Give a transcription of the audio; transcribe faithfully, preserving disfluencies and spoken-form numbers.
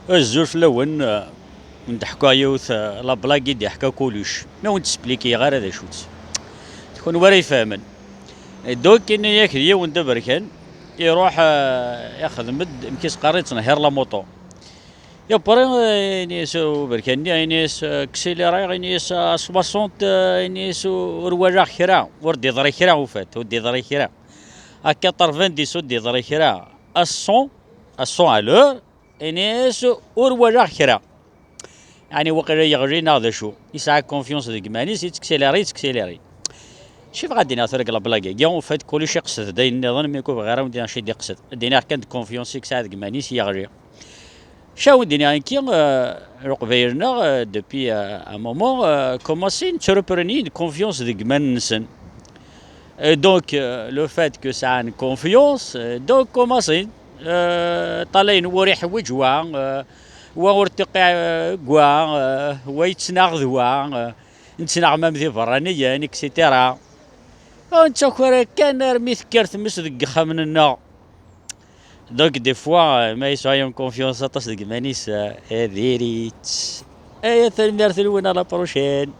Azul fell-awen. Wen-d-ḥkuɣ yiwet, eh, la blague i d-iḥka Kuluc, ma wen-d-splikiɣ ara d acu-tt, d kunwi ara ifehmen. Donc, yenna-yak d yiwen d aberkan, iruḥ, eh, ixdem-d, amek i s-qqaren, yettnehhiṛ la moto. Après, eh, ini-as uberkan-nni, ini-as, eh, accélériɣ, ini-as, à soixante, eh, ini-as, ur walaɣ kra, ur d-iḍri kra, au fait, ur d-iḍri kra. À quatre-vingt-dix ur d-iḍri kra. À cent, à cent à l'heure, ini-as ur walaɣ kra. Yeɛni waqila yeɣli neɣ d acu. Yesɛa confiance deg iman-is, yettexcéléri, yettexcéléri. Acu i bɣiɣ ad d-iniɣ tura deg la blague-agi? Au fait, Kuluc iqsed-d ayen nniḍen, mi ur bɣiɣ ara ad d-iniɣ acu i d-iqsed. Ad d-iniɣ kan d confiance i yesɛa deg iman-is, yeɣli. Acu i wen-d-iniɣ nekki, eh, Leqbayel-nneɣ, eh, depuis, eh, un moment, eh, commencé ttreprennent confiance deg iman-nsen. Et donc, euh, le fait que sɛan confiance, euh, donc commencen, euh, ṭṭalayen wa ur iḥwiǧ wa, euh, wa ur tiqiɛ, euh, deg wa, euh, wa yettnaɣ d wa, euh, nettnaɣ même d iberraniyen, et cetera. Ur nettaker kan armi tekker tmes deg yexxamen-nneɣ. Donc, des fois, euh, ma yesɛa yiwen confiance aṭas deg iman-is, euh, ad iri-tt. Aya, tanemmirt-nwen, à la prochaine.